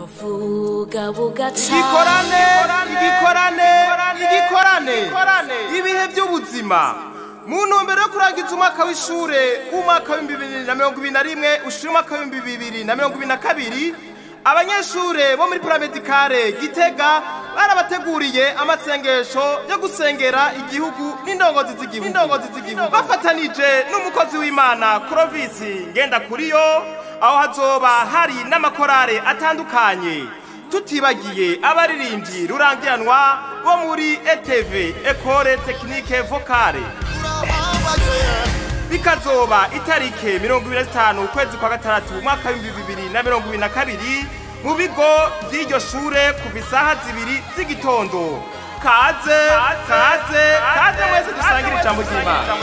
Yovuga bugaca. Igikorane, igikorane, igikorane, ibihe by'ubuzima. Mu ntumbero yo kurangiza umwaka w'ishure w'umwaka w'2021 ushira umwaka w'2022, abanyeshure bo muri paramédicale Gitega barabateguriye amasengesho yo gusengera igihugu n'indongozi z'igihugu, bafatanije n'umukozi w'Imana Clovis Ngendakuriyo. Aho hazoba hari n'amakorale atandukanye, tutibagiye abaririmbyi rurangiranwa bo muri ETV, Ecole Technique Vocale. Bikazoba itarike 25 ukwezi kwa gatandatu umwaka w'2022 mu bigo by'iryo shure kuva isaha 2 z'igitondo. Kaze, kaze, kaze mwese dusangire ijambo ry'Imana.